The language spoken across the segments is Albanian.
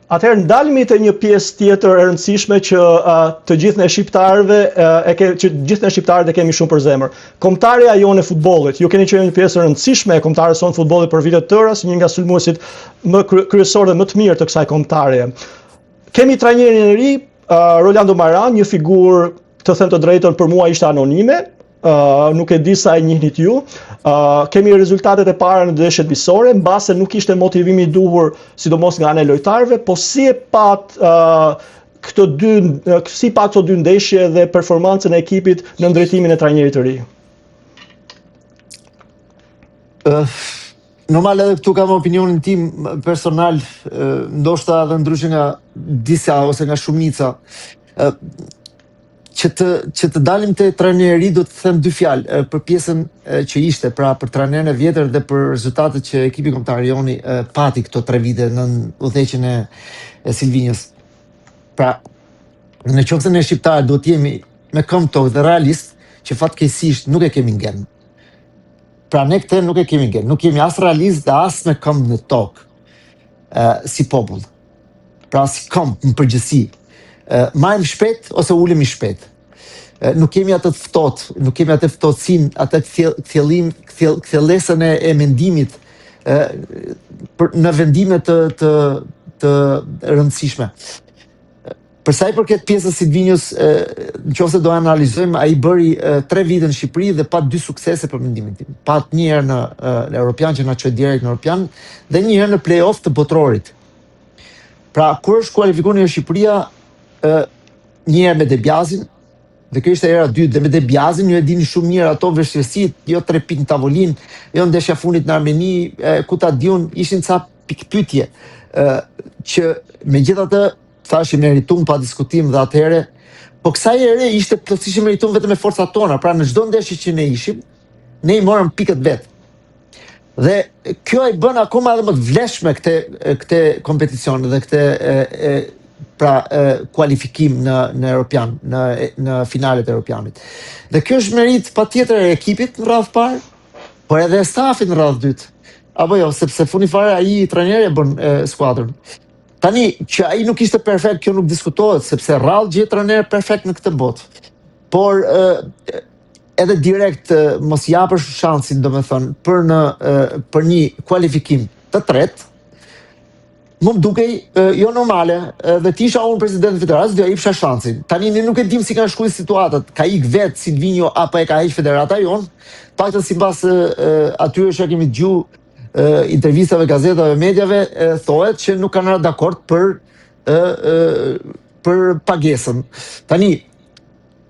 Atëherë ndalemi te një pjesë tjetër e rëndësishme që uh, të gjithë ne shqiptarëve uh, e ke, që gjithë ne shqiptarët e kemi shumë për zemër. Kombëtarja jonë e futbollit. Ju keni qenë një pjesë e rëndësishme e kombëtares sonë të futbollit për vite të tëra, si një nga sulmuesit më kryesorë dhe më të mirë të kësaj kombëtareje. Kemi trajnerin e ri, uh, Rolando Maran, një figurë të them të drejtën për mua ishte anonime, Uh, nuk e di sa e njihnit ju. Uh, kemi rezultatet e para në ndeshjet miqësore, mbase nuk ishte motivimi i duhur, sidomos nga ana e lojtarëve, po si e pat uh, këto dy si pat këto dy ndeshje dhe performancën e ekipit në drejtimin e trajnerit të ri? Uh, normal edhe këtu kam opinionin tim personal, ndoshta edhe ndryshe nga disa ose nga shumica. Që të që të dalim te trajneri do të them dy fjalë për pjesën që ishte, pra për trajnerin e vjetër dhe për rezultatet që ekipi kombëtar joni pati këto tre vite nën udhëheqjen e, e Silvinjos. Pra, në qoftë se ne shqiptarët duhet të jemi me këmbë në tokë dhe realist, që fatkeqësisht nuk e kemi në gen. Pra ne këtë nuk e kemi në gen, nuk jemi as realist dhe as me këmbë në tokë si popull. Pra si komb në përgjithësi. Marrim shpejt ose ulemi shpejt. Nuk kemi atë të ftohtë, nuk kemi atë ftohtësinë, atë kthjellim, kthjell, kthjellesën e, e mendimit ë për në vendime të të të rëndësishme. Për sa i përket pjesës Silvinjos, në qoftë se do analizojmë, ai bëri tre vite në Shqipëri dhe pat dy suksese për mendimin tim. Pat një herë në, në Europian që na çoi direkt në Europian dhe një herë në play-off të Botërorit. Pra, kur është kualifikuar në Shqipëria, ë një herë me De Biazin, dhe kjo ishte hera e dytë dhe me De Biazin ju e dini shumë mirë ato vështirësitë, jo tre pikë në tavolinë, jo ndeshja fundit në Armeni, e, ku ta di unë, ishin ca pikëpyetje ë që megjithatë thash i meritum pa diskutim dhe atëherë, po kësaj here ishte plotësisht i meritum vetëm me forcat tona, pra në çdo ndeshje që ne ishim, ne i morëm pikët vetë. Dhe kjo e bën akoma edhe më të vlefshme këtë këtë kompeticion dhe këtë e, e, pra e, kualifikim në në Europian, në në finalet e Europianit. Dhe kjo është meritë patjetër e ekipit në radhë parë, por edhe e stafit në radhë dytë. Apo jo, sepse fundi fare ai trajneri e bën e, skuadrën. Tani që ai nuk ishte perfekt, kjo nuk diskutohet sepse rrallë gjen trajner perfekt në këtë botë. Por ë edhe direkt mos japësh shansin, domethënë, për në për një kualifikim të tretë, më më dukej jo normale dhe të isha unë president i federatës, do ja jepsha shansin. Tani ne nuk e dim si kanë shkuar situatat, ka ik vet Silvinjo apo e ka heq federata jonë, paktën sipas atyre që kemi dëgju intervistave, gazetave, mediave, thohet që nuk kanë rënë dakord për për pagesën. Tani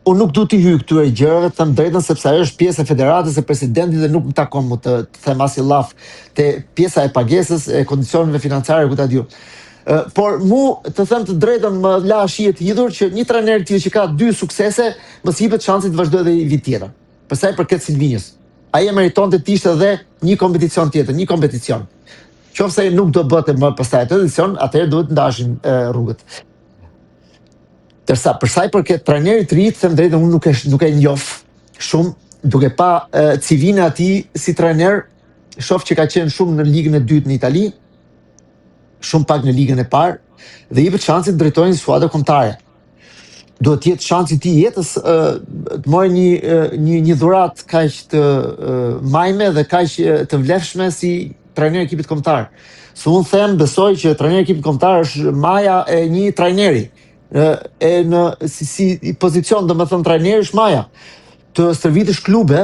unë nuk du t'i hyj këtyre gjërave, të them drejtën sepse ajo është pjesë e federatës e presidentit dhe nuk më takon më të, të them asnjë llaf te pjesa e pagesës, e kondicioneve financiare ku ta di unë. Por mu të them të drejtën më la shije të hidhur që një trajner tillë që ka dy suksese, mos jepet shansi të vazhdojë edhe një vit tjetër. Për sa i përket Silvinjos, ai e meritonte të ishte edhe një kompeticion tjetër, një kompeticion. Qoftë se nuk do bëte më pastaj atë edicion, atëherë duhet ndashin rrugët. Ndërsa për sa i përket trajnerit të ri, të them drejtën, unë nuk e nuk e njoh shumë, duke pa CV-në e atij si trajner, shoh që ka qenë shumë në ligën e dytë në Itali, shumë pak në ligën e parë dhe i jepet shansi të drejtojë një skuadër kombëtare. Duhet të jetë shansi i tij i jetës të marrë një një një dhuratë kaq të majme dhe kaq të vlefshme si trajner i ekipit kombëtar. Se unë them, besoj që trajneri i ekipit kombëtar është maja e një trajneri. Ë e në si si pozicion, domethënë trajneri është maja. Të stërvitësh klube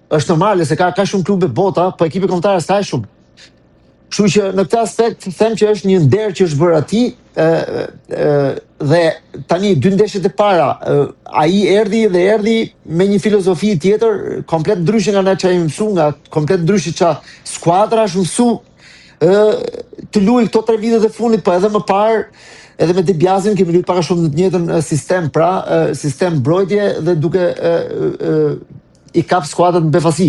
është normale se ka ka shumë klube bota, po ekipi kombëtar s'ka shumë. Kështu që në këtë aspekt them që është një nder që është bërë atij ë ë dhe tani dy ndeshjet e para ë, ai erdhi dhe erdhi me një filozofi tjetër komplet ndryshe nga ne që jemi mësu, nga komplet ndryshe ça skuadra është mësu ë të luajë këto tre vitet e fundit, po edhe më parë edhe me De Biazin kemi luajtur pak a shumë në të njëjtën sistem, pra sistem mbrojtje dhe duke ë, ë, i kap skuadrat në befasi.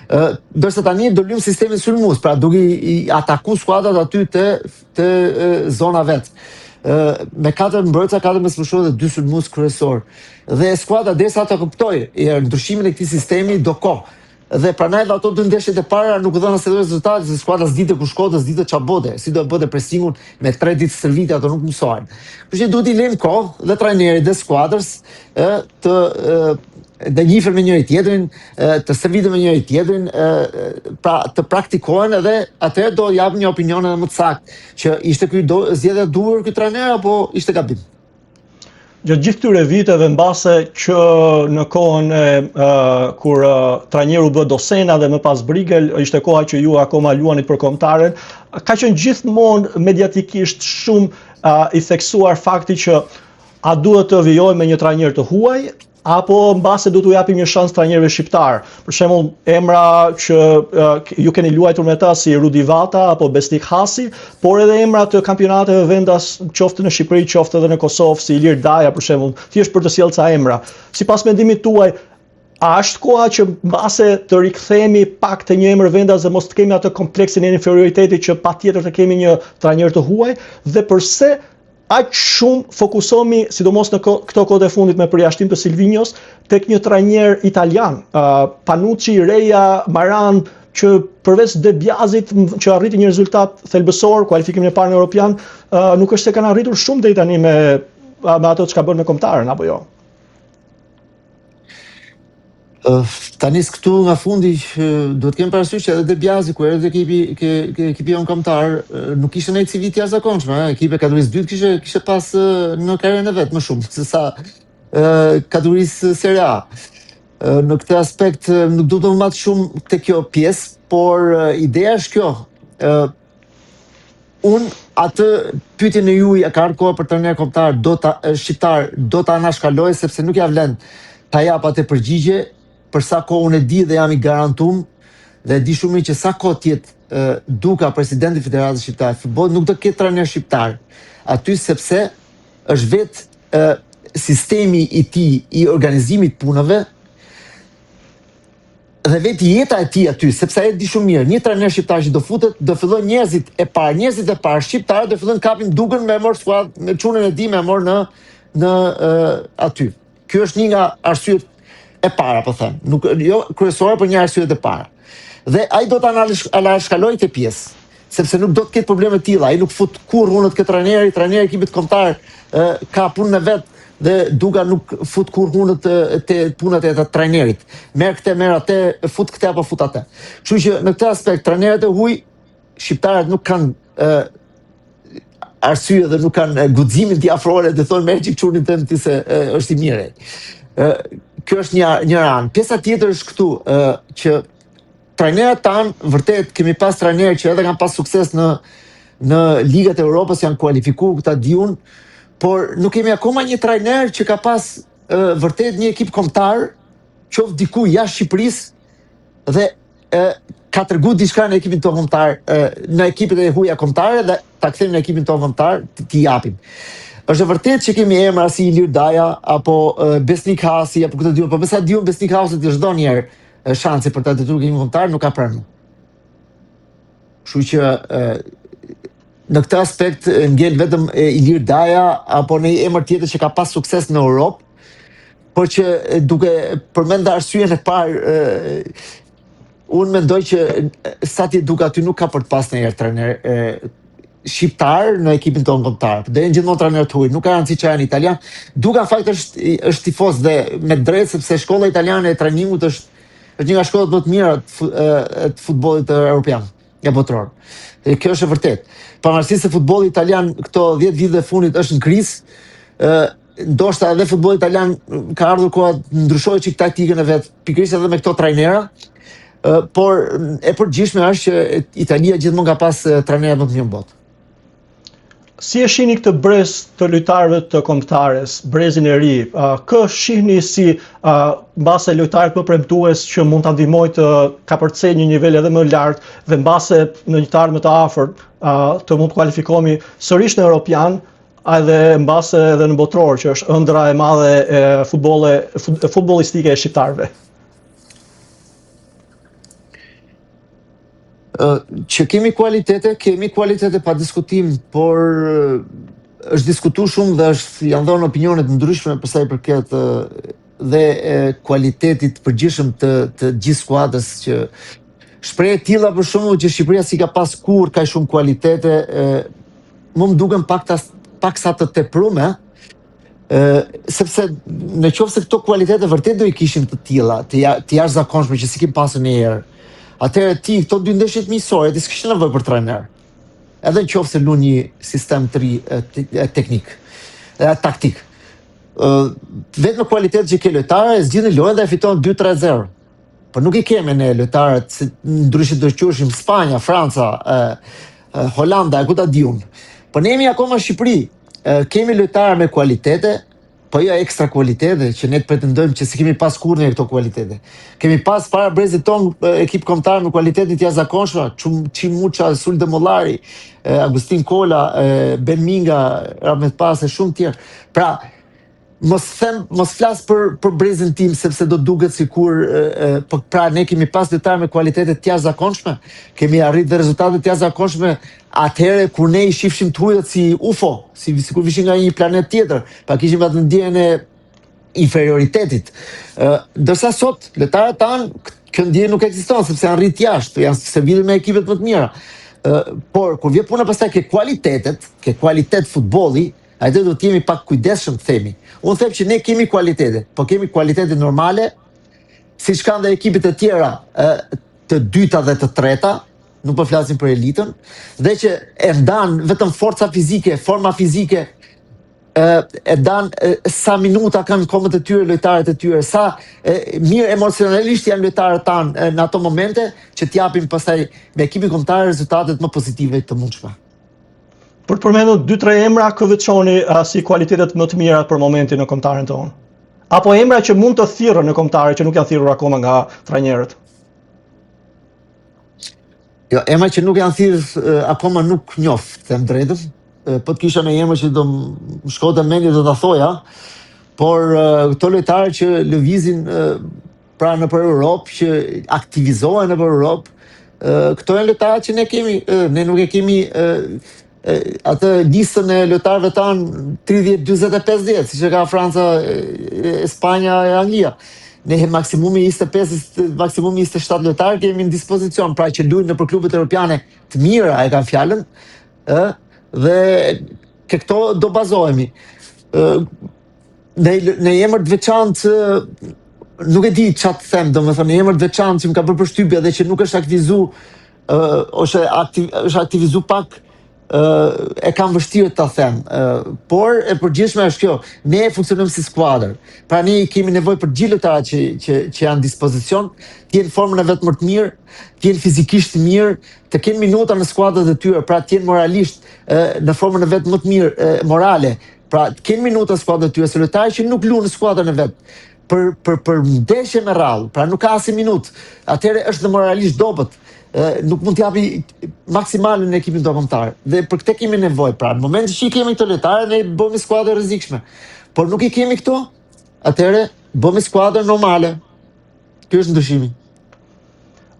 Ë ndërsa tani do luajmë sistemin sulmues, pra duke i, i ataku skuadrat aty te te zona vet. Ë me katër mbrojtësa, katër mesfushorë dhe dy sulmues kryesor. Dhe skuadra derisa ta kuptojë ndryshimin e këtij sistemi do kohë. Dhe prandaj edhe ato dy ndeshjet e para nuk u dhanë asnjë rezultat, se skuadra s'dinte ku shkonte, s'dinte ç'a bënte, si do e bënte presingun me tre ditë stërvitje ato nuk mësohen. Kështu që duhet t'i lejmë kohë dhe trajnerit dhe skuadrës ë të të njihen me njëri tjetrin, të stërviten me njëri tjetrin, ë pra të praktikohen edhe atëherë do japim një opinion edhe më të saktë që ishte ky do zgjedhja e duhur ky trajner apo ishte gabim. Gjatë gjithë këtyre viteve mbase që në kohën e uh, kur uh, trajner u bë Dosena dhe më pas Brigel, ishte koha që ju akoma luanit për kombëtaren, ka qenë gjithmonë mediatikisht shumë uh, i theksuar fakti që a duhet të vijojmë me një trajner të huaj apo mbase duhet t'u japim një shans trajnerëve shqiptar. Për shembull, emra që uh, ju keni luajtur me ta si Rudi Vata apo Besnik Hasi, por edhe emra të kampionateve vendas qoftë në Shqipëri, qoftë edhe në Kosovë si Ilir Daja për shembull, thjesht për të sjellë ca emra. Sipas mendimit tuaj, a është koha që mbase të rikthehemi pak te një emër vendas dhe mos të kemi atë kompleksin e inferioritetit që patjetër të kemi një trajner të huaj dhe përse aq shumë fokusohemi, sidomos në këto kohët e fundit me përjashtim të Silvinjos, tek një trajner italian, uh, Panucci, Reja, Maran, që përveç De Biazit që arriti një rezultat thelbësor, kualifikimin e parë në Europian, uh, nuk është se kanë arritur shumë deri tani me me ato çka bën me kombëtaren apo jo. Ta nis këtu nga fundi, duhet të kemi parasysh që edhe De Biazi kur erdhi ekipi ke, ke ekipi jonë kombëtar, nuk ishte në CV të jashtëzakonshme, ëh, ekipe kategorisë dytë kishte kishte pas në karrierën e vet më shumë se sa kategorisë Serie A. Në këtë aspekt nuk do të mat shumë te kjo pjesë, por ideja është kjo, ë Unë atë pyetjen e juaj a ka ardhur koha për trajner kombëtar do ta shqiptar do ta anashkaloj sepse nuk ja vlen ta jap atë përgjigje për sa kohë unë e di dhe jam i garantum dhe e di shumë mirë që sa kohë të jetë Duka presidenti i Federatës Shqiptare të Futbollit nuk do të ketë trajner shqiptar aty sepse është vetë sistemi i tij i organizimit të punëve dhe vetë jeta e tij aty, sepse ai e di shumë mirë, një trajner shqiptar që do futet, do fillojnë njerëzit e parë, njerëzit e parë shqiptarë do fillojnë kapin Dukën me mor skuadë, me çunën e tij me mor në në uh, aty. Kjo është një nga arsyet e para, po them. Nuk jo kryesore, por një arsyet e para. Dhe ai do ta anashkalojë këtë pjesë, sepse nuk do të ketë probleme të tilla. Ai nuk fut kurrë hunët ke trajneri, trajneri i ekipit kombëtar ka punën e vet dhe Duka nuk fut kurrë hunët te punët e trajnerit. Merr këtë, merr atë, fut këtë apo fut atë. Kështu që në këtë aspekt trajnerët e huaj shqiptarët nuk kanë arsye dhe nuk kanë guximin t'i afrohen dhe thonë merr çik çunin tëm ti se e, është i mirë. Ë kjo është një një anë. Pjesa tjetër është këtu, ë që trajnerët tanë vërtet kemi pas trajnerë që edhe kanë pas sukses në në ligat e Europës janë kualifikuar këta di unë, por nuk kemi akoma një trajner që ka pas e, vërtet një ekip kombëtar, qoftë diku jashtë Shqipërisë dhe e, ka tregu diçka në ekipin tonë kombëtar, e, në ekipet e huaja kombëtare dhe ta kthejmë në ekipin tonë kombëtar, t'i japim. Është e vërtetë që kemi emra si Ilir Daja apo e, Besnik Hasi apo këtë di unë, po me sa di unë Besnik Hasit i është dhënë një herë shansi për ta drejtuar ekipin kombëtar nuk ka pranuar. Kështu që e, në këtë aspekt ngel vetëm Ilir Daja apo një emër tjetër që ka pas sukses në Europë, por që duke përmend arsyen e parë unë mendoj që sa të jetë Duka aty nuk ka për të pas ndonjëherë trajner e, shqiptar në ekipin tonë kombëtar. Do jenë gjithmonë trajnerë të huaj, nuk ka rëndësi që janë italian. Duka në fakt është është tifoz dhe me drejtë sepse shkolla italiane e trajnimit është është një nga shkollat më të mira të, të futbollit europian e botëror. Dhe kjo është e vërtetë. Pavarësisht se futbolli italian këto 10 vitet e fundit është në krizë, ë ndoshta edhe futbolli italian ka ardhur koha të ndryshojë çik taktikën e vet, pikërisht edhe me këto trajnera, por e përgjithshme është që Italia gjithmonë ka pas trajnerat më të mirë në botë. Si e shihni këtë brez të lojtarëve të kombëtares, brezin e ri? Kë shihni si mbase lojtarët më premtues që mund ta ndihmojë të kapërcejë një nivel edhe më lart dhe mbase në një të ardhme të afërt të mund të kualifikohemi sërish në Europian, edhe mbase edhe në botëror, që është ëndrra e madhe e futbolle futbollistike e shqiptarëve. Që kemi kualitete, kemi kualitete pa diskutim, por është diskutu shumë dhe është janë dhënë opinione të ndryshme për sa i përket dhe e, kualitetit të përgjithshëm të të gjithë skuadrës që shprehje të tilla për shembull që Shqipëria s'i ka pas kurrë kaq shumë kualitete, e, mu më duken pak ta, pak sa të teprume, ë sepse në qoftë se këto kualitete vërtet do i kishim të tilla, të, ja, të jashtëzakonshme që s'i kemi pasur ndonjëherë. Atëherë ti këto dy ndeshjet miqësore ti s'kishe nevojë për trajner. Edhe në qoftë se luan një sistem të ri teknik, e taktik. Ë vetëm me kualitet që ke lojtarë e zgjidhin lojën dhe e fiton 2-3-0. Po nuk i kemi ne lojtarët, se ndryshe do quheshim Spanja, Franca, ë Holanda, e ku ta di unë. Po ne jemi akoma në Shqipëri. Ë kemi lojtarë me kualitete, po jo ekstra kualitete që ne të pretendojmë që s'i kemi pas kurrë ne këto kualitete. Kemi pas para brezit ton ekip kombëtar me kualitete të jashtëzakonshme, Çum Çim Muça, Sul Demollari, Agustin Kola, Ben Minga, Rahmet Pase, shumë tjerë. Pra, mos them, mos flas për për brezin tim sepse do duket sikur e, e, po pra ne kemi pas lojtarë me kualitete të jashtëzakonshme, kemi arrit dhe rezultate të jashtëzakonshme atëherë kur ne i shifshim të huajt si UFO, si sikur vishin nga një planet tjetër, pa kishim atë ndjenjën e inferioritetit. Ë ndërsa sot lojtarët tanë kjo ndjenjë nuk ekziston sepse janë rrit jashtë, janë stërvitur me ekipet më të mira. Ë por kur vjen puna pastaj ke kualitetet, ke kualitet futbolli, Atëherë do të jemi pak kujdesshëm të themi. Unë them që ne kemi kualitete, po kemi kualitete normale, siç kanë dhe ekipet e tjera, ë të dyta dhe të treta, nuk po flasim për elitën, dhe që e ndan vetëm forca fizike, forma fizike, ë e ndan e, sa minuta kanë komët e tyre lojtarët e tyre, sa e, mirë emocionalisht janë lojtarët tanë e, në ato momente që t'japin pastaj me ekipin kombëtar rezultatet më pozitive të mundshme. Për të përmendur 2-3 emra, kë veçoni uh, si kualitetet më të mira për momentin në kombëtaren tonë? Apo emra që mund të thirren në kombëtare që nuk janë thirrur akoma nga trajnerët? Jo, emra që nuk janë thirrur akoma nuk njoh, them drejtën. Po të kisha një emër që do më shkonte mendja do ta thoja, por këto lojtarë që lëvizin pra nëpër Europë, që aktivizohen nëpër Europë, këto janë lojtarët që ne kemi, ne nuk e kemi atë listën e lojtarëve tanë 30, 40 e 50, siç e ka Franca, e Spanja e Anglia. Ne maksimumi 25, maksimumi 27 lojtarë kemi në dispozicion, pra që luajnë nëpër klubet europiane të mira, e kam fjalën, ë dhe ke këto do bazohemi. Ë në në emër të veçantë nuk e di çfarë të them, domethënë në emër të veçantë që më ka bërë përshtypje dhe që nuk është aktivizu ë ose aktiv, është aktivizu pak ë e kam vështirë ta them. ë por e përgjithshme është kjo, ne funksionojmë si skuadër. Pra ne kemi nevojë për gjithë lojtarët që që që janë në dispozicion, të jenë në formën e vet më të mirë, të jenë fizikisht të mirë, të kenë minuta në skuadrat e tyre, pra të jenë moralisht ë në formën e vet më të mirë e, morale, Pra, të kenë minuta skuadrat e tyre, se lojtari që nuk luan në skuadrën e vet për për për ndeshje me radhë, pra nuk ka asnjë minutë, atëherë është dhe moralisht dobët. Ë nuk mund të japi maksimalen në ekipin ndërkombëtar. Dhe për këtë kemi nevojë. Pra, në momentin që i kemi këto lojtarë, ne bëhemi skuadër e rrezikshme. Por nuk i kemi këto, atëherë bëhemi skuadër normale. Ky është ndryshimi.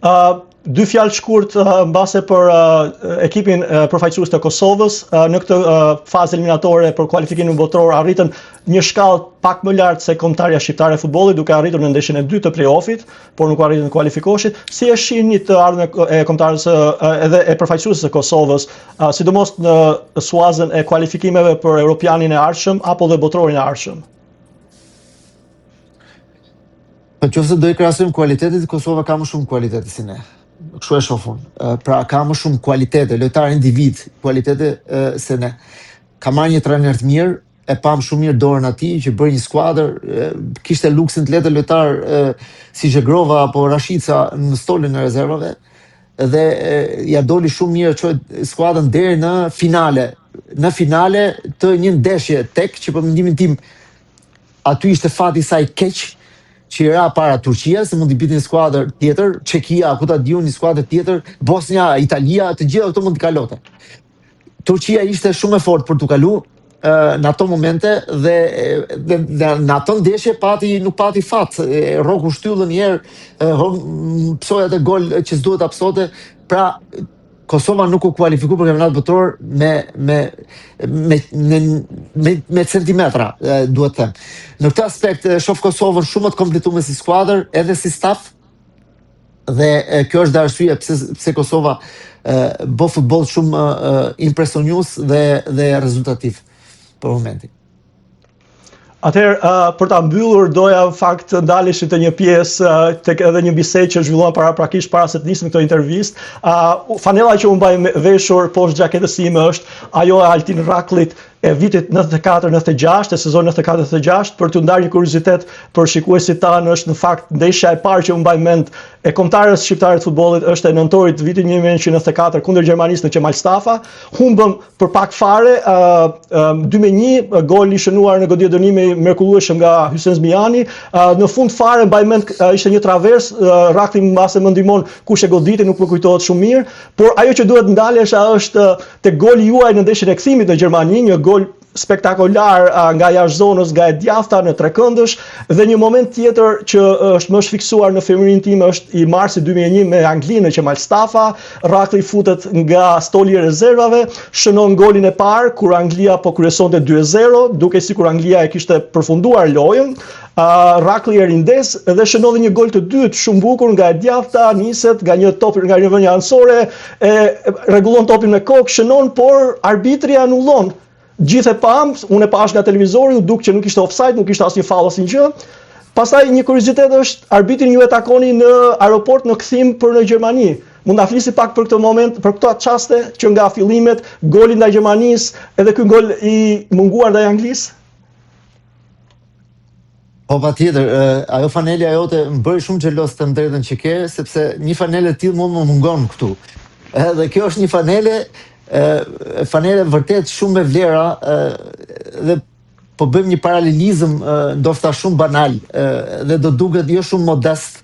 Ë uh, dy fjalë shkurt uh, mbase për uh, ekipin uh, përfaqësues të Kosovës uh, në këtë uh, fazë eliminatore për kualifikimin botëror arritën një shkallë pak më lart se kombëtarja shqiptare e futbollit duke arritur në ndeshjen e dytë të play-offit, por nuk arritën të kualifikoheshin. Si e shihni të ardhmen e kombëtares uh, edhe e përfaqësueses së Kosovës, uh, sidomos në suazën e kualifikimeve për Europianin e ardhshëm apo dhe botërorin e ardhshëm? Po qoftë se do i krahasojmë kualitetet, Kosova ka më shumë kualitete si ne. Kështu e shoh unë. Pra ka më shumë kualitete, lojtarë individ, kualitete se ne. Ka marrë një trajner të mirë, e pam shumë mirë dorën atij që bëri një skuadër, kishte luksin të linte lojtarë si Zhegrova apo Rashica në stolin e rezervave dhe ja doli shumë mirë çoi skuadrën deri në finale. Në finale të një ndeshje tek që për mendimin tim Aty ishte fati i saj i keq që i ra para Turqia, se mund t'i binte një skuadër tjetër, Çekia, ku ta di unë një skuadër tjetër, Bosnja, Italia, të gjitha këto mund t'i kalote. Turqia ishte shumë e fortë për t'u kalu në ato momente dhe, dhe, dhe në ato ndeshje pati nuk pati fat, e rroku shtyllën një herë, pësoi atë gol që s'duhet ta pësote. Pra. Kosova nuk u kualifiku për kampionat botëror me me me me me, me centimetra, duhet të them. Në këtë aspekt shoh Kosovën shumë më të kompletuar si skuadër, edhe si staf, dhe kjo është dhe arsye pse pse Kosova bë futboll shumë impresionues dhe dhe rezultativ për momentin. Atëherë, uh, për ta mbyllur, doja në fakt të ndaleshim te një pjesë uh, tek edhe një bisedë që zhvilluam paraprakisht para se të nisim këtë intervistë. Uh, fanella që unë mbaj veshur poshtë xhaketës sime është ajo e Altin Rrakllit e vitit 94-96, e sezonit 94-96, për të ndarë një kuriozitet për shikuesit tanë është në fakt ndeshja e parë që unë mbaj mend e kombëtares shqiptare të futbollit është e nëntorit të vitit 1994 kundër Gjermanisë në Qemal Stafa. Humbëm për pak fare, uh, uh, 2-1, gol i shënuar në goditje dënimi mrekullueshëm nga Hysen Zmijani. Uh, në fund fare mbaj mend uh, ishte një travers, uh, Rraklli mbase më ndihmon kush e goditi, nuk më kujtohet shumë mirë, por ajo që duhet ndalesha është te goli juaj në ndeshjen e kthimit në Gjermani, një gol spektakolar nga jashtë zonës, nga e djathta në trekëndësh dhe një moment tjetër që është më është fiksuar në fëmijërinë time është i marsit 2001 me Anglinë në Qemal Stafa, Rraklli futet nga stoli i rezervave, shënon golin e parë kur Anglia po kryesonte 2-0, duke sikur Anglia e kishte përfunduar lojën. Uh, Rraklli e rindez dhe shënon dhe një gol të dytë shumë bukur nga e djathta, niset nga një top nga një vënie anësore, e rregullon topin me kokë, shënon, por arbitri anullon. Gjithë e pam, unë e pash nga televizori, u duk që nuk ishte offside, nuk ishte asnjë faull asnjë gjë. Pastaj një kuriozitet është arbitrin ju e takoni në aeroport në kthim për në Gjermani. Mund na flisi pak për këtë moment, për këto çaste që nga fillimet, goli ndaj Gjermanisë, edhe ky gol i munguar ndaj Anglisë? Po patjetër, ajo fanelja jote më bëri shumë xhelos të drejtën që ke, sepse një fanele e tillë mua më mungon këtu. Edhe kjo është një fanele, ë fanele vërtet shumë me vlera, ë dhe po bëjmë një paralelizëm ndoshta shumë banal ë dhe do duket jo shumë modest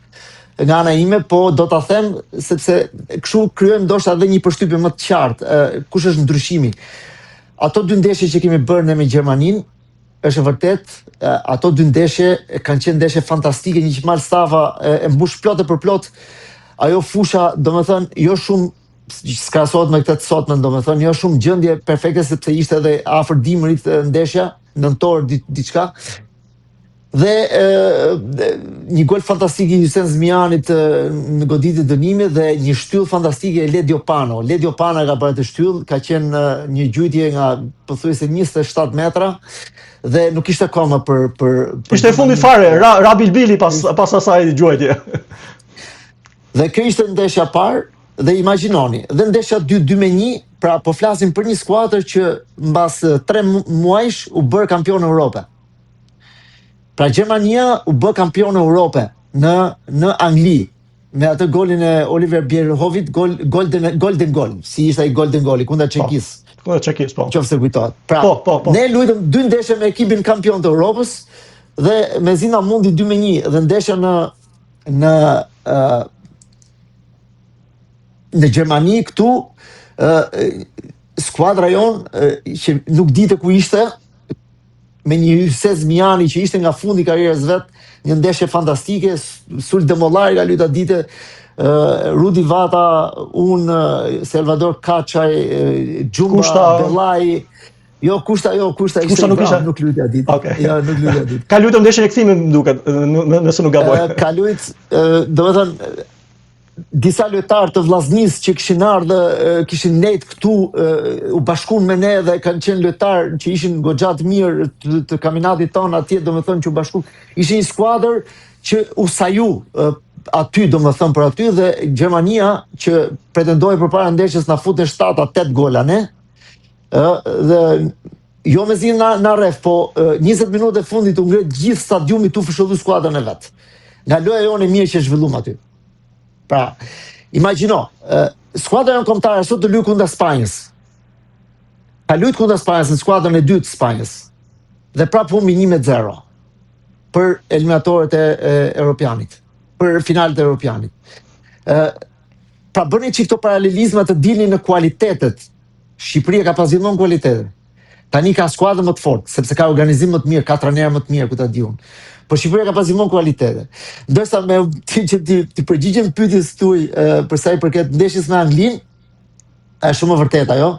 nga ana ime, po do ta them sepse kështu krijojmë ndoshta edhe një përshtypje më të qartë, ë kush është ndryshimi. Ato dy ndeshje që kemi bërë ne me Gjermaninë, është e vërtet, ato dy ndeshje kanë qenë ndeshje fantastike, një Qemal Stafa e, e mbush plot e për plot. Ajo fusha, domethënë, jo shumë s'krahasohet me këtë të sotmen, domethënë, jo shumë gjendje perfekte sepse ishte edhe afër dimrit ndeshja, nëntor diçka. Dhe e, një gol fantastik i Hysen Zmijanit në goditje dënimi dhe një shtyllë fantastike e Ledio Pano. Ledio Pano ka bërë atë shtyllë, ka qenë një gjujtje nga pothuajse 27 metra dhe nuk ishte kohë për për, për Ishte fundi fare, ra, ra bilbili pas pas asaj gjuajtje. Dhe kjo ishte ndeshja e parë dhe imagjinoni, dhe ndeshja 2 2 me 1, pra po flasim për një skuadër që mbas 3 muajsh u bër kampion Europe. Pra Gjermania u bë kampion Europe në në Angli me atë golin e Oliver Bierhoffit, gol golden golden goal, si ishte ai golden goali kundër po, Çekisë. Kundër Çekisë, po. Qoftë se kujtohet. Pra, po, po, po. ne luajtëm dy ndeshje me ekipin kampion të Europës dhe mezi na mundi 2-1 dhe ndeshja në në uh, në Gjermani këtu uh, skuadra jonë uh, që nuk dite ku ishte me një Hysen Zmijani që ishte nga fundi i karrierës vet, një ndeshje fantastike, Sul Demollari ka luajtur atë ditë, uh, Rudi Vata, unë, Salvador Kaçaj, Xhumba, Kushta... Bellaj, Jo, Kushta, jo, Kushta ishte Kushta nuk ishte. Nuk luajti atë ditë. Okej. Jo, nuk luajti atë ditë. Ka luajtur ndeshjen e kthimit, më duket, nëse nuk gaboj. Ka luajt, domethënë disa lojtarë të Vllaznisë që kishin ardhë, kishin nejt këtu, u bashkuan me ne dhe kanë qenë lojtarë që ishin goxha të mirë të, të kampionatit tonë atje, domethënë që u bashkuan. Ishin një skuadër që u saju aty, domethënë për aty dhe Gjermania që pretendoi përpara ndeshjes na futën 7 a 8 gola ne. Ë dhe jo mezi na na rreh, po 20 minutat e fundit u ngrit gjithë stadiumi tu fëshëllu skuadrën e vet. Nga loja jonë e mirë që zhvillum aty. Pra, imagjino, skuadra jonë kombëtare sot të luajë kundër Spanjës. Ka luajtur kundër Spanjës në skuadrën e dytë të Spanjës. Dhe prapë humbi 1-0 për eliminatorët e, e Europianit, për finalet e Europianit. Ë pra bëni çik këto paralelizma të dilni në kualitetet. Shqipëria ka pas gjithmonë kualitete. Tani ka skuadër më të fortë, sepse ka organizim më të mirë, ka trajner më të mirë, ku ta di unë. Po Shqipëria ka pas gjithmonë kualitete. Ndërsa me ti që ti ti përgjigjem pyetjes tuaj për sa i përket ndeshjes me Anglinë, Është shumë e vërtetë ajo.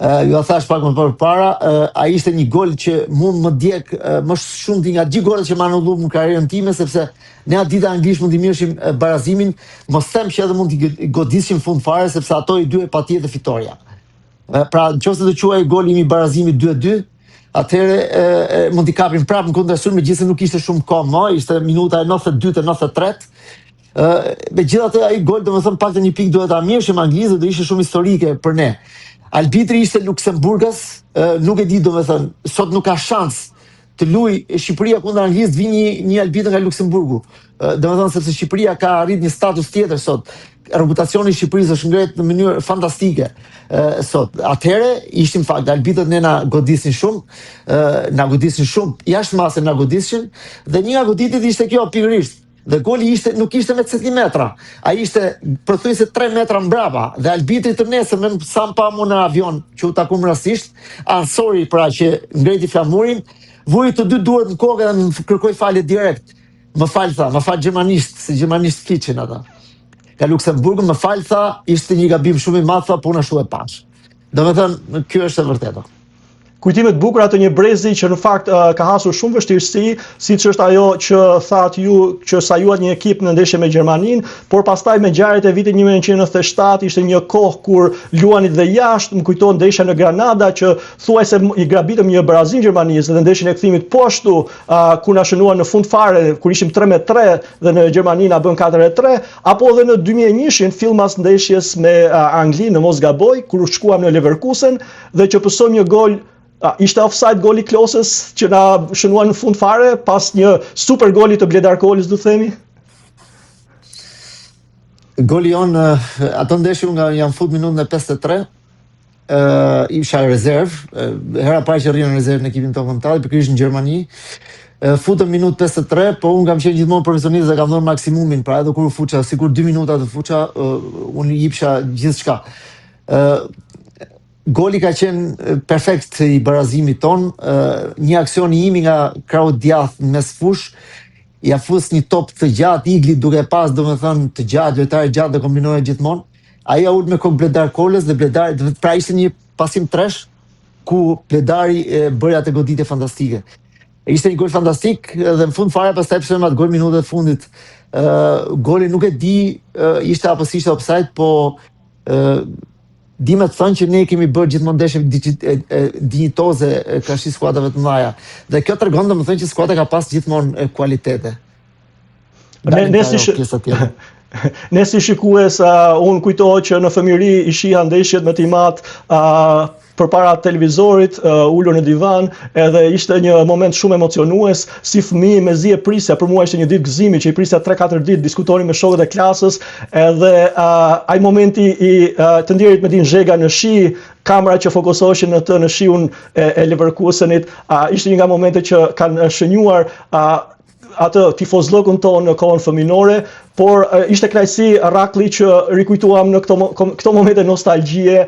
Uh, ju a thash pak më përpara, uh, ai ishte një gol që mu më djeg uh, më shumë nga gjithë golat që më anulluar në karrierën time sepse ne atë ditë Anglisë mund t'i mirrshim barazimin, mos them që edhe mund t'i godisshim fund fare sepse ato i duhej patjetër fitorja. Pra, nëse do quhej goli i barazimit 2-2, atëherë e, e, mund t'i kapim prapë në kundërsulm, megjithëse nuk ishte shumë kohë më, ishte minuta e 92 e 93. Ë, megjithatë ai gol domethënë pak të një pikë duhet ta mirrshim Anglisë do ishte shumë historike për ne. Arbitri ishte Luksemburgas, ë, nuk e di domethënë, sot nuk ka shans të luaj Shqipëria kundër Anglisë, të vi një një arbitër nga Luksemburgu. Ë, domethënë sepse Shqipëria ka arrit një status tjetër sot. Reputacioni i Shqipërisë është ngrit në mënyrë fantastike ë sot. Atëherë ishte në fakt arbitrat ne na godisnin shumë, ë na godisnin shumë, jashtë mase na godisnin dhe një nga goditjet ishte kjo pikërisht. Dhe goli ishte nuk ishte me centimetra. Ai ishte pothuajse 3 metra mbrapa dhe arbitri të nesërmen sa më pa mu në avion që u takum rastisht, anësori pra që ngreti flamurin, vuri të dy duart në kokë dhe më kërkoi falje direkt. Më fal tha, më fal gjermanisht, se gjermanisht fliçin ata. Nga Luksemburgu më fal tha, ishte një gabim shumë i madh tha, puna ashtu e pash. Domethënë, kjo është e vërteta. Kujtime të bukura të një brezi që në fakt uh, ka hasur shumë vështirësi, siç është ajo që thatë ju që sajuat një ekip në ndeshje me Gjermaninë, por pastaj me ngjarjet e vitit 1997 ishte një kohë kur luanit dhe jashtë, më kujton ndeshja në Granada që thuajse i grabitëm një barazim Gjermanisë dhe ndeshjen e kthimit po ashtu uh, kur na shënuan në fund fare kur ishim 3 me 3 dhe në Gjermani na bën 4 e 3, apo edhe në 2001-shin fill mas ndeshjes me uh, Anglinë, në mos gaboj, kur u shkuam në Leverkusen dhe që pësojmë një gol. A, ishte offside goli Klosës që na shënuan në fund fare pas një super goli të Bledar Kolës, do themi? Goli jon ato ndeshje unë nga jam fut minutën e 53, ë isha rezerv, hera parë që rri në rezervë në ekipin tonë kombëtar, pikërisht në Gjermani. Futëm minutë 53, po unë kam qenë gjithmonë profesionist dhe kam dhënë maksimumin, pra edhe kur u fuça, sikur 2 minuta të fuça, unë jipsha gjithçka. Ë Goli ka qenë perfekt i barazimit ton, një aksion i imi nga krahu djathtë në mes fush, ja fus një top të gjatë Iglit duke pas domethënë të gjatë, lojtar i gjatë dhe kombinoje gjithmonë. Ai ja ul me kokë Bledar Kolës dhe Bledar, pra ishte një pasim tresh ku Bledari e, bëri atë goditje fantastike. Ishte një gol fantastik dhe në fund fare pastaj pësojmë atë gol minutat e fundit. Ë goli nuk e di ë, ishte apo s'ishte offside, po ë di me të thënë që ne kemi bërë gjithmonë ndeshje dinjitoze karshi skuadrave të mëdha. Dhe kjo tregon domethënë që skuadra ka pas gjithmonë kualitete. Ne, Dalim ne te si ajo pjesa tjetër. Ne si shikues, unë kujtohet që në fëmijëri i shihja ndeshjet me timat përpara televizorit, ulur në divan, edhe ishte një moment shumë emocionues, si fëmijë mezi e prisja, për mua ishte një ditë gëzimi që i prisja 3-4 ditë, diskutonim me shokët e klasës, edhe ai momenti i të ndjerit Medin Zhega në shi, kamera që fokusoheshin në të në shiun e Leverkusenit, ishte një nga momentet që kanë shënjuar atë tifozllëkun tonë në kohën fëminore, por ishte kënaqësi Rrakli që rikujtuam në këto këto momente nostalgjie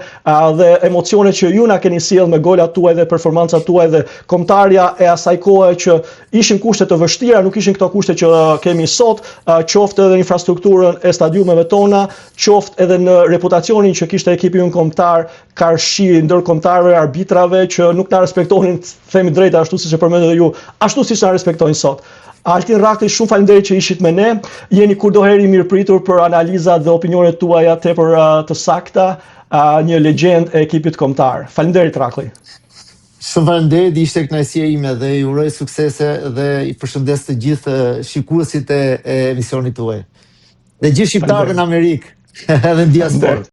dhe emocione që ju na keni sjellë me golat tuaj dhe performancat tuaj dhe kombëtarja e asaj kohe që ishin kushte të vështira, nuk ishin këto kushte që kemi sot, qoftë edhe në infrastrukturën e stadiumeve tona, qoftë edhe në reputacionin që kishte ekipi ynë kombëtar karshi ndërkombëtarëve, arbitrave që nuk na respektonin, themi drejt ashtu siç e përmendët edhe ju, ashtu siç na respektojnë sot. Altin Rrakli, shumë faleminderit që ishit me ne. Jeni kurdoherë i mirëpritur për analizat dhe opinionet tuaja tepër të sakta, një legjendë e ekipit kombëtar. Faleminderit Rrakli. Shumë faleminderit, ishte kënaqësia ime dhe i uroj suksese dhe i përshëndes të gjithë shikuesit e emisionit tuaj. Dhe gjithë shqiptarëve në Amerikë, edhe në diasporë.